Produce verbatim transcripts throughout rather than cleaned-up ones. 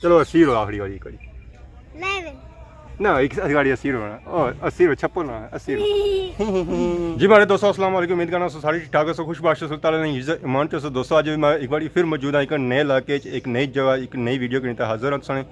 چلو، اسی رو آخری والی ایک واری۔ الیون۔ نہ، ایک اسی والی، اسی رو نا۔ او، اسی رو چھپو نا، اسی رو۔ جی ماڑے دوستو، السلام علیکم، امید کرنا سو سارے ٹھیک ٹھاک ہو سو، خوش باش ہو سو، تعالیٰ نے حفظ ایمان چ ہو سو۔ دوستو، اج میں ایک باری پھر موجود ہاں ایک نئے علاقے چ، ایک نئی جگہ، ایک نئی ویڈیو کے نال حاضر ہاں تساں نے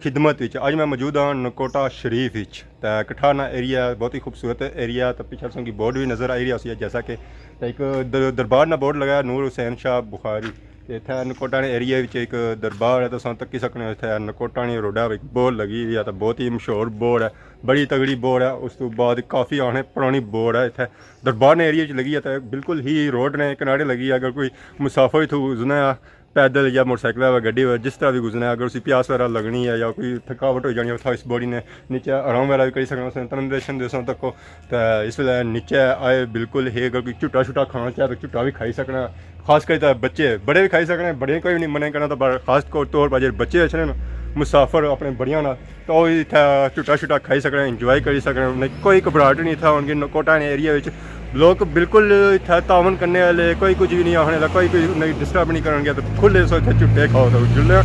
خدمت وچ۔ اج میں موجود ہاں نکوٹا شریف وچ۔ تے کٹھارنا ایریا، بہت ہی خوبصورت ایریا، تے پیچھے تساں کی بورڈ بھی نظر آئی رہی ہوسی، جیسا کہ تے ایک در-، دربار نا بورڈ لگایا، نور حسین شاہ بخاری۔ تے اتھے نکوٹا نے ایریا وچ ایک دربار ہے، تساں تکی سکنے ہو۔ اتھے نکوٹا نے روڈا وچ بورڈ لگی ہوئی ہے، تے بہت ہی مشہور بورڈ ہے، بڑی تگڑی بورڈ ہے۔ اس تو بعد کافی آنے پرانی بورڈ ہے اتھے دربار نے ایریا وچ لگی ہے، تے بالکل ہی روڈ نے کنارے لگی ہے۔ اگر کوئی مسافر اتھوں گزرنا ہے، پیدل یا موٹر سائیکل ہوئے، گڈی ہوئے، جس طرح بھی گزرنا ہے، اگر اسی پیاس وغیرہ لگنی ہے یا کوئی تھکاوٹ ہو جانی ہے، اتھا اس بورڈ نے نیچے آرام وغیرہ بھی کری سکنا، اس نے ترندے شندے سن تکو۔ تے اس ویلے نیچے آئے بالکل ہی، اگر کوئی جھٹا شٹا کھانا چاہے تو جھٹا بھی کھائی سکنا۔ خاص کر تے بچے، بڑے بھی کھائی سکنے، بڑے کوئی بھی نہیں منع کرنا۔ تو پر خاص طور پر جیہڑے بچے اچھنے نا، مسافر اپنے بڑیاں نال، تو او اتھا جھٹا شٹا کھائی سکنے، انجوائے کری سکنے، انہیں کوئی گھبراہٹ نہیں۔ اتھا ان کے نکوٹا نے ایریا وچ لوگ بالکل اتھا تعاون کرنے والے، کوئی کچھ بھی نہیں آخنے والا، کوئی کوئی نہیں ڈسٹرب نہیں کرن گیا۔ تو کھلے سو اتھا جھٹے کھاؤ۔ تو جلنے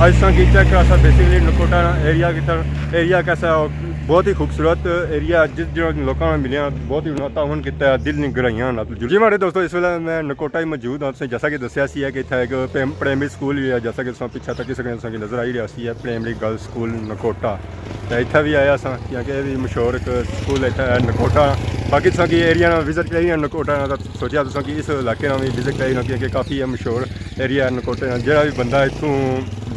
اج تساں کی چیک کراساں، بیسیکلی نکوٹا ایریا کتھا، ایریا کیسا ہے؟ بہت ہی خوبصورت ایریا، جس جنہاں لوکاں نال ملیا، بہت ہی انہاں تعاون کیتا ہے، دل نی گہرائیاں نال۔ جی ماڑے دوستو، اس ویلے میں نکوٹا ہی موجود ہاں۔ تساں جیسا کہ دسیا سی ہے کہ اتھا ایک پرائم-، پرائمری سکول بھی ہے، جیسا کہ تساں پیچھے تکی سکنے، تساں کی نظر آئی رہیا سی ہے پرائمری گرلز سکول نکوٹا۔ تے اتھا بھی آیا ساں، کیونکہ یہ بھی مشہور ایک سکول اتھا ہے نکوٹا۔ باقی تساں کی ایریا نا وزٹ کرائی ہے نکوٹا نا، تاں سوچیا تساں کی اس علاقے نا بھی وزٹ کرائی نا، کیونکہ کافی یہ مشہور ایریا ہے نکوٹے نا۔ جیڑا بھی بندہ اتھوں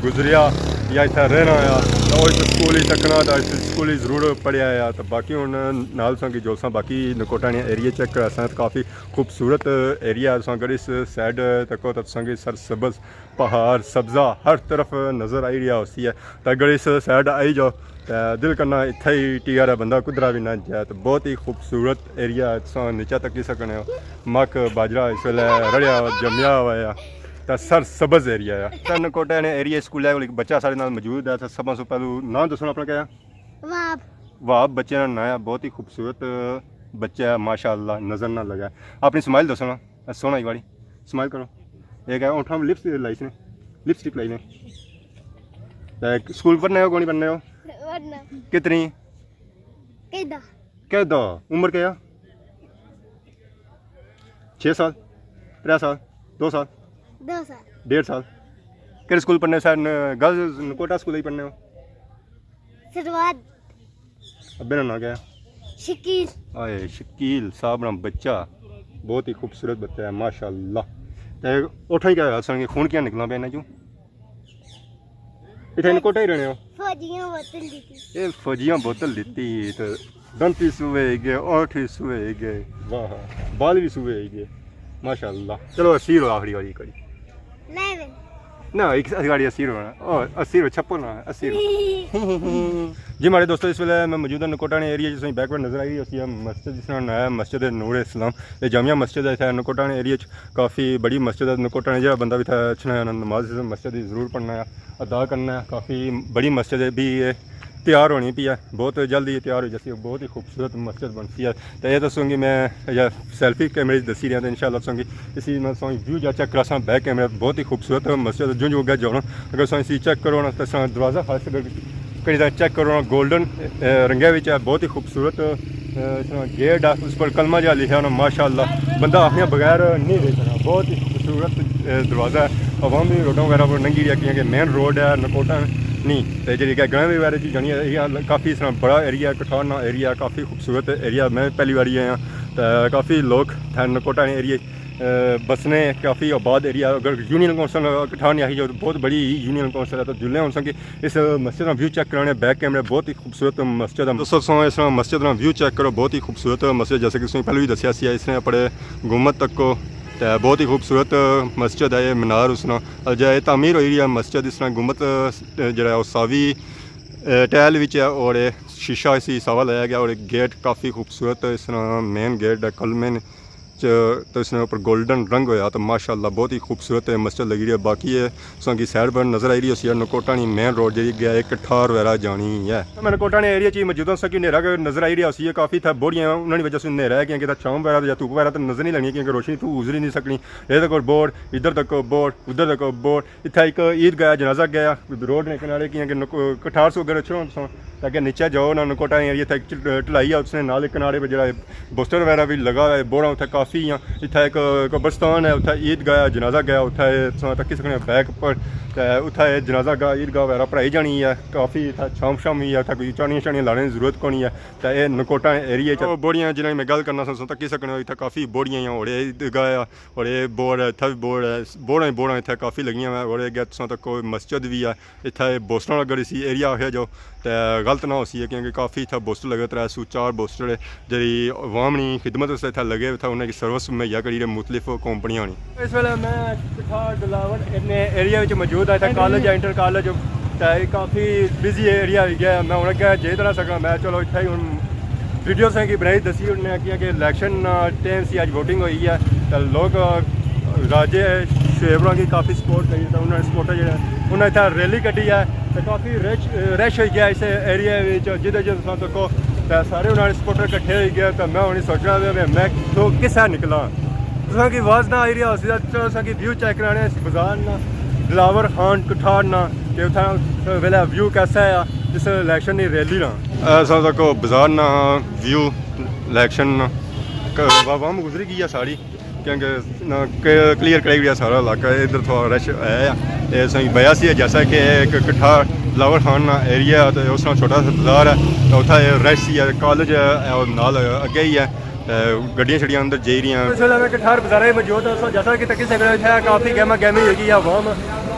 گزریا یا اتھا رہنا آیا، تاں او اس سکول ہی تکنا، تاں اس سکول ہی ضرور پڑھیا آیا۔ تاں باقی ہن نال تساں کی جلساں، باقی نکوٹا نے ایریا چیک کراساں، کافی خوبصورت ایریا۔ تساں اگر اس سائیڈ تکو تاں تساں کی سرسبز پہاڑ، سبزہ ہر طرف نظر آئی رہیا ہوسی ہے۔ تے اگر اس سائیڈ آئی جاؤ تے دل کرنا اتھے ہی ٹی آر ہے، بندہ کدرا بھی نہ جائے۔ تے بہت ہی خوبصورت ایریا ہے، تساں نیچے تکی سکنے ہو۔ مک باجرا اس ویلے رڑیا ہوا، جمیا ہوا ہے۔ تے سر سبز ایریا ہے۔ تے نکوٹے نے ایریا سکول ہے، ایک بچہ سارے نال موجود ہے۔ تے سبھاں سوں پہلو نام دسنا اپنا کیا ہے؟ وہاب۔ وہاب بچے نا نام ہے، بہت ہی خوبصورت بچہ ہے، ماشاءاللہ نظر نہ لگا۔ اپنی سمائل دسنا۔ اے سوہنا ہی والی۔ سمائل کرو۔ ایک ہے، اونٹھاں میں لپس لائی اس نے۔ لپسٹک لائی نے۔ تے سکول پڑھنے ہو، کون پڑھنے ہو؟ ورنہ۔ کتنی؟ کیدا۔ کیدا؟ عمر کیا؟ چھ سال؟ ترے سال؟ دو سال؟ دو سال۔ ڈیڑھ سال؟ کہڑے سکول پڑھنے ہو؟ سر، گرلز نکوٹا سکول ہی پڑھنے ہو؟ سرواد۔ ابے نا ناں کیا ہے؟ شکیل۔ آئے شکیل صاحب نا بچہ، بہت ہی خوبصورت بچہ ہے، ماشاءاللہ۔ تے اٹھاں ہی کیا ہویا سن کہ خون کیا نکلنا پیا انہاں چوں؟ اتھے نکوٹے ہی رہنے ہو؟ فوجیاں بوتل دیتی۔ اے فوجیاں بوتل دیتی تے دنت بھی سوئے گئے، اٹھ بھی سوئے گئے، واہ، بال بھی سوئے گئے، ماشاءاللہ۔ چلو، اسی رو آخری والی ایک واری۔ الیون۔ نہ، ایک اسی والی، اسی رو نا۔ او، اسی رو چھپو نا، اسی رو۔ جی ماڑے دوستو، اس ویلے میں موجود ہاں نکوٹا نے ایریا، جس میں بیک گراؤنڈ نظر آئی رہی ہوسی ہے مسجد، جس نا ناں ہے مسجد نور اسلام۔ یہ جامع مسجد ہے اتھے نکوٹا نے ایریا چ، کافی بڑی مسجد ہے نکوٹا نے۔ جہڑا بندہ بھی اتھے اچھنا ہے نا، نماز اس مسجد دی ضرور پڑھنا ہے، ادا کرنا ہے۔ کافی بڑی مسجد ہے بھی یہ، تیار ہونی پئی ہے، بہت جلد یہ تیار ہو جاسی ہے، بہت ہی خوبصورت مسجد بنسی ہے۔ تے یہ دسوں گی میں یا سیلفی کیمرے چ دسی رہیا، تے انشاءاللہ دسوں گی اسی میں تساں ویو جا چیک کراساں، بیک کیمرے بہت ہی خوبصورت مسجد ہے۔ جوں جوں اگے جاؤ نا، اگر تساں اسی چیک کرو نا، تے تساں دروازہ خاص کر کری تے چیک کرو نا، گولڈن، اے، رنگے وچ ہے، بہت ہی خوبصورت، اے، اس طرح گیٹ ہے، اس پر کلمہ جہا لکھیا ہونا، ماشاءاللہ بندہ آخیاں بغیر نہیں رہ سکنا۔ بہت ہی خوبصورت، اے، دروازہ ہے۔ عوام بھی روڈاں وغیرہ پر لنگھی رہی ہے، کیونکہ مین روڈ ہے، نکوٹا نہیں۔ تے جیڑھی کہ گرائیں وغیرہ چ جانی ہے، یہ کافی اس طرح بڑا ایریا، کٹھارنا ایریا، کافی خوبصورت ایریا۔ میں پہلی واری آیا، تے کافی لوگ تھے نکوٹا ایریا، اے، بسنے، کافی آباد ایریا۔ اگر یونین کونسل کٹھارنی آخی جو بہت بڑی یونین کونسل ہے، تو جلنے ہن سن کہ اس مسجد نا ویو چیک کرانے، بیک کیمرے، بہت ہی خوبصورت مسجد ہے۔ دوستو، سو اس نا مسجد نا ویو چیک کرو، بہت ہی خوبصورت مسجد، جیسے کہ تساں پہلے بھی دسیا سی، اس نے اپنے گنبد تک کو، تے بہت ہی خوبصورت مسجد ہے یہ، مینار اس نا۔ اور جے تعمیر ہوئی رہی ہے مسجد، اس نا گنبد، اے، جڑا ہے وہ ساوی، اے، ٹائل وچ ہے، اور اے شیشہ اسی ساوا لایا گیا، اور ایک گیٹ کافی خوبصورت ہے، اس نا مین گیٹ ہے، کل مین تے اس نے اوپر گولڈن رنگ ہویا، تو ماشاءاللہ بہت ہی خوبصورت مسجد لگی رہی ہے۔ باقی یہ تساں کی سائیڈ پر نظر آئی رہی ہوسی ہے نکوٹا نی مین روڈ، جیڑی گیا ہے کٹھار وغیرہ جانی ہے۔ میں نکوٹا نے ایریا چ موجود ہاں، تساں کی نیرا نظر آئی رہی ہوسی ہے، کافی اتھا بوڑیاں انہاں نی وجہ سے نیرا ہے، کیونکہ اتھا چھاؤں وغیرہ یا دھوپ وغیرہ تو نظر نہیں لگنی، کیونکہ روشنی تو گزری نہیں سکنی۔ اے تک بورڈ، ادھر تک بورڈ، ادھر تک بورڈ، اتھا ایک عید گاہ جنازہ گیا، روڈ نے کنارے، کیونکہ نکو-، کٹھار سو اگر اچھو تساں، تاکہ نیچے جاؤ نا، نکوٹا ایریا اتھا ایک چ-، ٹلائی ہے، اس نے نال کنارے پہ جڑا بوسٹر وغیرہ بھی لگا ہوا ہے، بوڑا اتھا کافی ہیں۔ اتھا ایک قبرستان ہے، اتھا عید گاہ ہے، جنازہ گیا، اتھا اے تساں تکی سکنے بیک پر، تے اتھا اے جنازہ گاہ، عید گاہ وغیرہ پڑھائی جانی ہے، کافی اتھا چھام شام ہوئی ہے، اتھا کوئی چانیاں شانیاں لانے دی ضرورت کونی ہے۔ تے اے نکوٹا ایریا چ بوڑیاں جنہاں میں گل کرنا سا، تساں تکی سکنے ہو، اتھا کافی بوڑیاں ہیں، اور عید گاہ ہے، اور اے بورڈ ہے، اتھا بھی بورڈ ہے، بوڑاں ہی بوڑاں اتھا کافی لگیاں ہوئیاں، اور اے گیا تساں تک کوئی مسجد بھی ہے، اتھا اے بوسٹر لگا رہی سی، ایریا آخیا جو تے غلط نہ ہوسی ہے، کیونکہ کافی اتھا بوسٹر لگے، ترے سو چار بوسٹر ہے، جیڑی عوام نی خدمت واسطے اتھا لگے، اتھا انہاں کی سروس مہیا کری رہے مختلف کمپنیاں نی۔ اس ویلے میں کٹھار دلاور اپنے ایریا وچ موجود ہاں، اتھا کالج ہے، انٹر کالج، تے کافی بزی ایریا ہوئی گیا ہے۔ میں ہن اگے جائی طرح سکنا، میں چلو اتھا ہی ہن ویڈیو تساں کی بنائی دسی اڑنے کیا کہ الیکشن ٹائم سی، اج ووٹنگ ہوئی ہے، تے لوگ راجے شعیب ہوراں کی کافی سپورٹ کری، تے انہاں نے سپورٹر جڑے انہاں اتھا ریلی کڈی ہے، تے کافی رش، رش ہوئی گیا اس ایریا وچ، جدھر جدھر تساں تکو تے سارے انہاں نے سپورٹر کٹھے ہوئی گئے، تے میں ہن سوچنا پیا کہ میں اتھوں کسا نکلاں۔ تساں کی آواز نہ آئی رہی ہوسی، چلو تساں کی ویو چیک کرانے اس بازار نا، دلاور خان کٹھار نا، کہ اتھاں ویلے ویو کیسا ہے جس الیکشن نی ریلی نا۔ اے تساں تکو بازار نا ویو الیکشن نا، ک-، عوام گزری گئی ہے ساری، کیونکہ نہ ک-، کلیئر کرائی گیا سارا علاقہ، ادھر تھوڑا رش ہے۔ اے تساں کی بیا سی جیسا کہ ایک کٹھار دلاور خان نا ایریا ہے، تے اس نا چھوٹا سا بازار ہے، تے اتھا اے رش سی ہے، کالج ہے، اور نال اگے ہی ہے۔ تے گڈیاں شڈیاں اندر جائی رہیاں۔ اس ویلے میں کٹھار بازارے موجود ہاں، سو جیسا کہ تکی سکنے ہو، اتھے کافی گہما گہمی ہوئی گئی ہے، عوام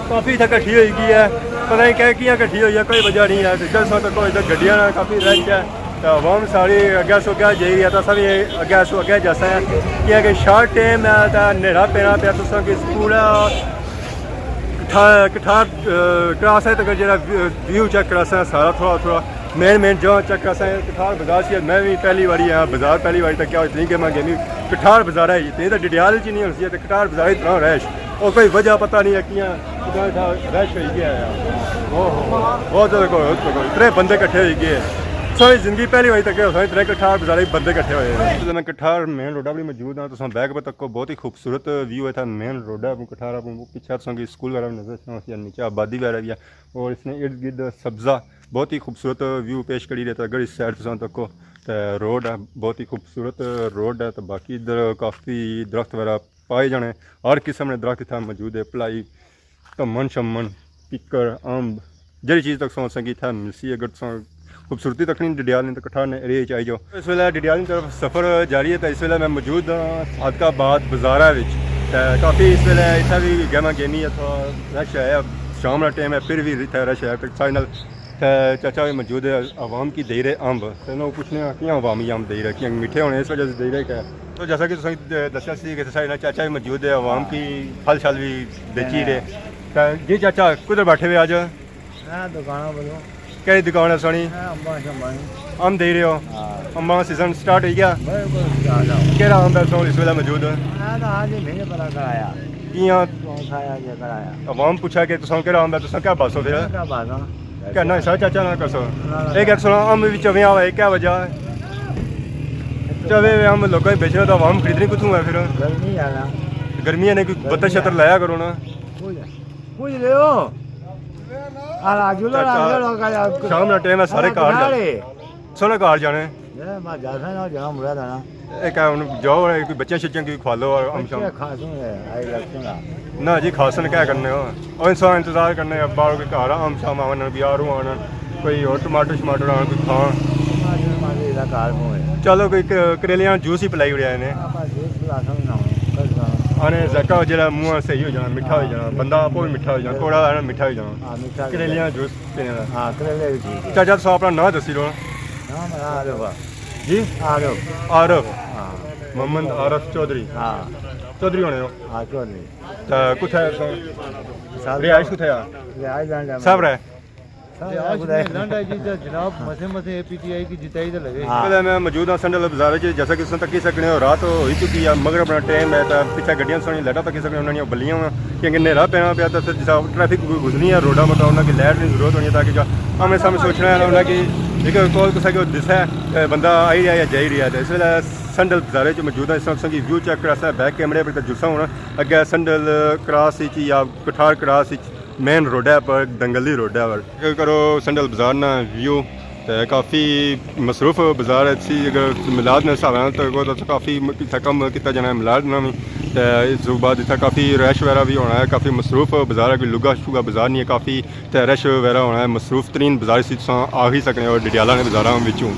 کافی اتھے کٹھی ہوئی گئی ہے، پتہ نہیں کہ کیاں کٹھی ہوئی ہے، کوئی وجہ نہیں ہے۔ تے جلسہ تک کوئی ادھر گڈیاں نا کافی رش ہے، تے عوام ساری اگے سو اگے جائی رہی ہے، تے اساں بھی اگے سو اگے جاساں، کیونکہ شارٹ ٹائم ہے، تے نیڑا پینا پیا، تساں کی پورا کٹھار، کٹھار، اے، کراس ہے تک جڑا ویو چیک کراساں سارا تھوڑا تھوڑا۔ مین مین جگہ چیک کراساں، کٹھار بازار سی، میں بھی پہلی واری آیا بازار، پہلی واری تکیا، اتنی گہما گہمی کٹھار بازار ہے، اتنی تو ڈڈیال وچ نہیں ہوسی، تے کٹھار بازار اتنا رش، اور کوئی وجہ پتہ نہیں ہے کیاں اتنا اتنا رش ہوئی گیا ہے۔ اوہ، بہت زیادہ، کوئی، کوئی، کوئی ترے بندے کٹھے ہوئی گئے، ساری زندگی پہلی واری تکیا، ساری ترے کٹھار بازار وچ بندے کٹھے ہوئے ہیں۔ میں کٹھار مین روڈا پر موجود ہاں، تساں بیک پر تکو بہت ہی خوبصورت ویو ہے، اتھا مین روڈا پر کٹھار پر، پچھے تساں کی سکول وغیرہ نظر آسی، نیچے آبادی وغیرہ بھی ہے، اور اس نے ارد گرد سبزہ بہت ہی خوبصورت ویو پیش کری رہتا۔ اگر اس سائڈ تساں تکو تے روڈ ہے، بہت ہی خوبصورت روڈ ہے، تو باقی ادھر کافی درخت وغیرہ پائے جانے، ہر قسم نے درخت اتھا موجود ہے، پلائی، تمن شمن، پکڑ، امب، جہڑی چیز تک سو سنگی اتھا ملسی۔ اگر تساں خوبصورتی تکنی ڈڈیال نے تو کٹھار نے ایریا چ آئی جاؤ۔ اس ویلے ڈڈیال کی طرف سفر جاری ہے، تو اس ویلے میں موجود ہاں صادق آباد بازارہ وچ۔ تے کافی اس ویلے اتھا بھی گہما گہمی ہے، تھوڑا رش ہے، شام کا ٹائم ہے، پھر بھی اتھا رش ہے۔ تے سارے نال تے چاچا بھی موجود ہے، عوام کی دے رہے امب۔ تے انہوں پوچھنے ہاں کیاں عوامی امب دے رہے، کیاں میٹھے ہونے اس وجہ سے دے رہے کیا؟ تو جیسا کہ تساں دسیا سی کہ سارے نال چاچا بھی موجود ہے، عوام کی پھل شل بھی بیچی رہے۔ تے جی چاچا، کدھر بیٹھے ہوئے اج؟ ہاں، دکاناں بولو۔ کہڑی دکان ہے سونی؟ ہاں، امباں شمباں۔ امب دے رہے ہو؟ ہاں۔ امباں سیزن سٹارٹ ہوئی گیا؟ بالکل سٹارٹ ہے۔ کہڑا امب ہے سو اس ویلے موجود؟ ہاں، تو آج ہی مہینے بھرا کرایا۔ کیاں؟ کون سا آیا، یہ کرایا؟ عوام پوچھا کہ تساں کہڑا امب ہے، تساں کیا باسو پھر؟ کیا باسو؟ کہنا ایسا چاچا نہ کرسو۔ نہ، نہ۔ ایک ایک سونا امب بھی چوے آوا ہے، کیا وجہ ہے؟ چوے ہوئے امب لوگوں نے بیچنا تو عوام خریدنی کتھوں ہے پھر؟ گرمی ہے نا۔ گرمی ہے نا، کوئی بتر شتر لایا کرو نا۔ کچھ لے ہو۔ آ راجو لا، راجو لا، شام نا ٹائم ہے، سارے گھر جاؤ۔ سونا گھر جانے۔ اے میں جاساں نا، جانا مراد ہے نا۔ اے کہہ ہن جاؤ، اے کوئی بچیاں شچیاں کی کھوا لو، امب شام۔ بچے کھاسن ہے، آئی لگتے نا۔ نہ جی، کھاسن کیا کرنے ہو؟ او انسان انتظار کرنے، باہر کوئی گھر امب شام آون، کوئی آڑو آن، کوئی اور ٹماٹر شماٹر آن، کوئی کھان۔ ٹماٹر شماٹر ایہدا گھر کون ہے؟ چلو، کوئی ک-، کریلیاں جوس ہی پلائی اڑیا انہیں۔ ہاں، بس جوس پلا سکنا ہوں، کر سکنا۔ آنے ذائقہ جیہڑا منہ صحیح ہو جانا، میٹھا ہو جانا، بندہ آپ بھی میٹھا ہو جانا، کوڑا آنا میٹھا ہو جانا۔ ہاں، میٹھا ہو جانا۔ کریلیاں جوس پینے دا۔ ہاں، کریلے بھی ٹھیک ہے۔ چاچا، تساں اپنا ناں دسی لو۔ ناں میرا عارف ہے۔ جی؟ عارف۔ عارف۔ ہاں۔ محمد عارف چوہدری۔ ہاں۔ چوہدری ہونے ہو؟ ہاں، چوہدری۔ تے کتھے ہے تساں؟ سال رہائش کتھے ہے؟ رہائش لانڈا میں۔ صاحب رہے؟ تے آج میں لنڈ آئی جی، جناب، مسے مسے اے پی ٹی آئی کی جتائی تے لگے۔ ہاں۔ پہلے میں موجود ہاں سنڈل بازار وچ، جیسا کہ تساں تکی سکنے ہو، رات ہوئی چکی ہے، مغرب نا ٹائم ہے، تے پچھے گڈیاں سوہنی لائٹاں تکی سکنے ہو، انہاں نیاں بلیاں ہوئیاں، کیونکہ نیرا پینا پیا، تے جیسا ٹریفک کوئی گزرنی ہے روڈا متعلق، انہاں کی لائٹ نی ضرورت ہونی ہے، تاکہ جو آمنے سامنے سوچنا ہے انہاں کی ایک کال کسا کی دسے، اے بندہ آئی رہیا یا جائی رہیا ہے۔ تے اس ویلے سنڈل بازار وچ موجود ہاں، اس طرح تساں کی ویو چیک کراسا، بیک کیمرے پر تے جلسا ہونا، اگے سنڈل کراس وچ یا کٹھار کراس وچ مین روڈ ہے، پر دنگلی روڈ ہے۔ اگر کرو سنڈل بازار نا ویو، تے کافی مصروف بازار ہے۔ اسی اگر میلاد نے حساب نال تو، تو کافی اتھا کم کیتا جانا ہے میلاد نا بھی۔ تے اس تو بعد اتھا کافی رش وغیرہ بھی ہونا ہے، کافی مصروف بازار ہے، کوئی لگا شگا بازار نہیں ہے، کافی تے رش وغیرہ ہونا ہے۔ مصروف ترین بازار اسی تساں آکھی سکنے ہو ڈڈیالہ نے بازاراں وچوں۔